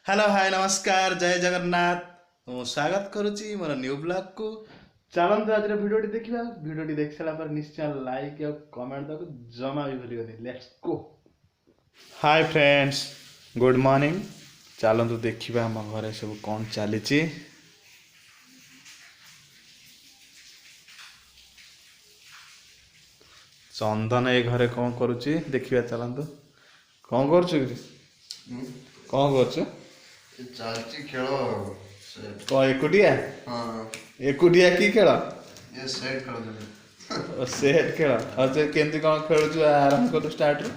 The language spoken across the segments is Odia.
ହ୍ୟାଲୋ, ହାଏ, ନମସ୍କାର, ଜୟ ଜଗନ୍ନାଥ। ମୁଁ ସ୍ୱାଗତ କରୁଛି ମୋର ନ୍ୟୁ ବ୍ଲଗ୍କୁ। ଚାଲନ୍ତୁ ଆଜିର ଭିଡ଼ିଓଟି ଦେଖିବା। ଭିଡ଼ିଓଟି ଦେଖି ସାରିଲା ପରେ ନିଶ୍ଚୟ ଲାଇକ୍ ଆଉ କମେଣ୍ଟ ଦେବାକୁ ଜମା ବି ଭୁଲିବନି। Let's go. Hi friends, good morning. ଚାଲନ୍ତୁ ଦେଖିବା ଆମ ଘରେ ସବୁ କ'ଣ ଚାଲିଛି। ଚନ୍ଦନ ଏ ଘରେ କ'ଣ କରୁଛି ଦେଖିବା ଚାଲନ୍ତୁ। କ'ଣ କରୁଛୁ କି? କ'ଣ କରୁଛୁ? ଚାଲିଛି ଖେଳ। କ'ଣ ଏକୁଟିଆ? ହଁ। ଏକୁଟିଆ କି ଖେଳ? ଏ ସେଟ୍ ଖେଳୁଥିଲି। ସେଟ୍ ଖେଳ। ଆଉ ସେ କେମିତି କ'ଣ ଖେଳୁଛୁ? ଆରମ୍ଭ କଲୁ ଷ୍ଟାର୍ଟରୁ।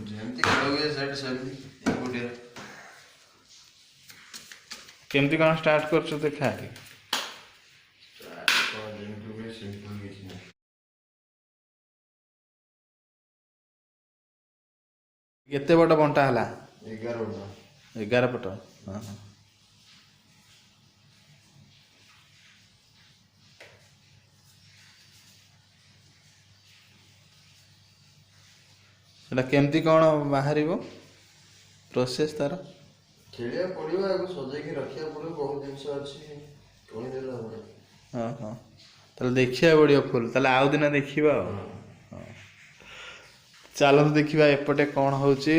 ଯେମିତି ଖେଳ ହୁଏ ସେଟ୍ ସେମିତି ଏକୁଟିଆ। କେମିତି କ'ଣ ଷ୍ଟାର୍ଟ କରୁଛୁ ଦେଖା ଟିକେ। ଷ୍ଟାର୍ଟ କ'ଣ, ଯେମିତି ହୁଏ ସିମ୍ପଲ୍, କିଛି ନାହିଁ। କେତେ ବଡ଼ ବଣ୍ଟା ହେଲା? 11 ପଟ। 11 ପଟ। ହଁ ହଁ। ସେଟା କେମିତି କ'ଣ ବାହାରିବ, ପ୍ରୋସେସ୍ ତାର? ଖେଳିବାକୁ ପଡ଼ିବ, ଆକୁ ସଜେଇକି ରଖିବାକୁ ପଡ଼ିବ, ବହୁତ ଜିନିଷ ଅଛି, କହିଦେଲେ ହବନି। ହଁ ହଁ, ତାହେଲେ ଦେଖିବାକୁ ପଡ଼ିବ ଫୁଲ୍। ତାହେଲେ ଆଉ ଦିନ ଦେଖିବା। ଆଉ ହଁ, ଚାଲନ୍ତୁ ଦେଖିବା ଏପଟେ କ'ଣ ହେଉଛି,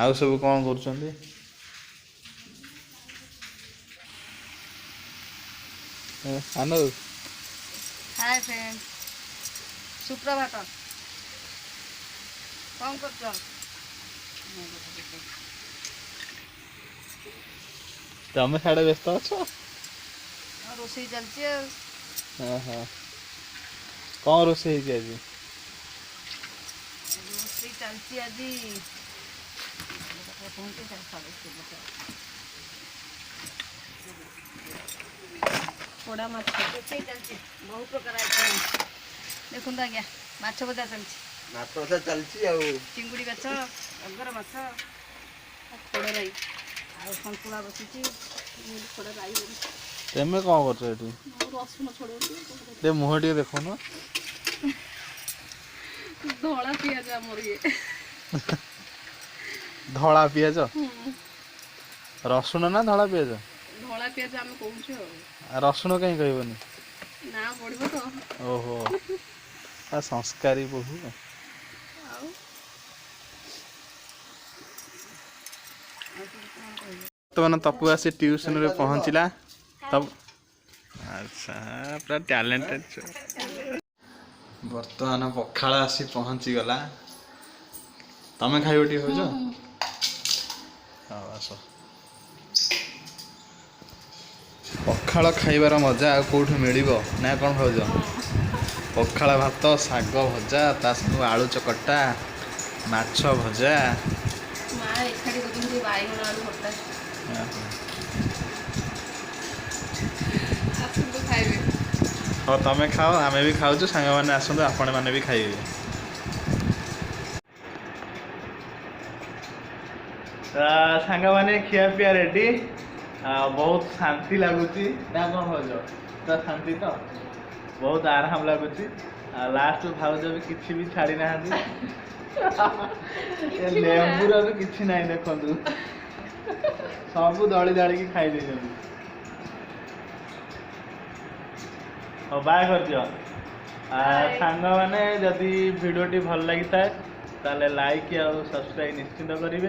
ଆଉ ସବୁ କ'ଣ କରୁଛନ୍ତି। ଆନୁ। ହାଏ ଫ୍ରେଣ୍ଡ, ସୁପ୍ରଭାତ। କ'ଣ କରୁଛ? ତମେ ସାଡ଼େ ବ୍ୟସ୍ତ ଅଛ? ରୋଷେଇ ଚାଲିଛି ଆଉ। ହଁ ହଁ, କ'ଣ ରୋଷେଇ ହେଇଛି ଆଜି? ରୋଷେଇ ଚାଲିଛି ଆଜି ପୋଡ଼ା ମାଛ ରୋଷେଇ ଚାଲିଛି। ବହୁ ପ୍ରକାର ଆଇଟମ୍ ଦେଖନ୍ତୁ ଆଜ୍ଞା। ମାଛ ଭଜା ଚାଲିଛି। ମାଛ ଭଜା ଚାଲିଛି ଆଉ ଚିଙ୍ଗୁଡ଼ି ମାଛ, ଅଗର ମାଛ, ଖୋଡ଼ ରାଇ ଆଉ ସନ୍ତୁଳା ବସିଛି, ଖୋଡ଼ ରାଇ। ତମେ କ'ଣ କରୁଛ ଏଠି? ରସୁଣ ଛଡ଼ଉଛି। ଟିକେ ମୁହଁ ଟିକେ ଦେଖୁନ। ଧଳା ପିଆଜ ଆମର ଇଏ। ଧଳା ପିଆଜ? ରସୁଣ ନା ଧଳା ପିଆଜ? ଧଳା ପିଆଜ ଆମେ କହୁଛୁ। ଆଉ ରସୁଣ କାହିଁ କହିବନି? ନା ପଡ଼ିବ ତ। ଓହୋ, ସଂସ୍କାରୀ ବୋହୁ। ଆଉ ବର୍ତ୍ତମାନ ତପୁ ଆସି ଟ୍ୟୁସନରେ ପହଞ୍ଚିଲା। ତପ ଆଚ୍ଛା, ପୁରା ଟ୍ୟାଲେଣ୍ଟେଡ୍। ବର୍ତ୍ତମାନ ପଖାଳ ଆସି ପହଞ୍ଚିଗଲା। ତମେ ଖାଇବ ଟିକେ ହଉଛ? ହଉ ଆସ। ପଖାଳ ଖାଇବାର ମଜା ଆଉ କେଉଁଠୁ ମିଳିବ ନା କ'ଣ ଭାଉଜ? ପଖାଳ ଭାତ, ଶାଗ ଭଜା, ତା ସାଙ୍ଗକୁ ଆଳୁ ଚକଟା, ମାଛ ଭଜା। ମା ଏକାଠି କରୁଛନ୍ତି ବାଇଗଣ ଆଳୁ ଭର୍ତ୍ତା। ଆସନ୍ତୁ ଖାଇବେ। ହଉ, ତମେ ଖାଅ, ଆମେ ବି ଖାଉଛୁ। ସାଙ୍ଗମାନେ ଆସନ୍ତୁ, ଆପଣମାନେ ବି ଖାଇବେ। ସାଙ୍ଗମାନେ, ଖିଆପିଆ ରେଡ଼ି। ବହୁତ ଶାନ୍ତି ଲାଗୁଛି ନା କ'ଣ ଭାଉଜ? ପୁରା ଶାନ୍ତି ତ, ବହୁତ ଆରାମ ଲାଗୁଛି। ଆଉ ଲାଷ୍ଟ ଭାଉଜ ବି କିଛି ବି ଛାଡ଼ି ନାହାନ୍ତି। ଏ ଲେମ୍ବୁର ବି କିଛି ନାହିଁ, ଦେଖନ୍ତୁ, ସବୁ ଦଳି ଦାଳିକି ଖାଇ ଦେଇଛନ୍ତି। ହଉ, ବାଏ କରିଦିଅ। ସାଙ୍ଗମାନେ, ଯଦି ଭିଡ଼ିଓଟି ଭଲ ଲାଗିଥାଏ ତାହେଲେ ଲାଇକ୍ ଆଉ ସବସ୍କ୍ରାଇବ୍ ନିଶ୍ଚିନ୍ତ କରିବେ।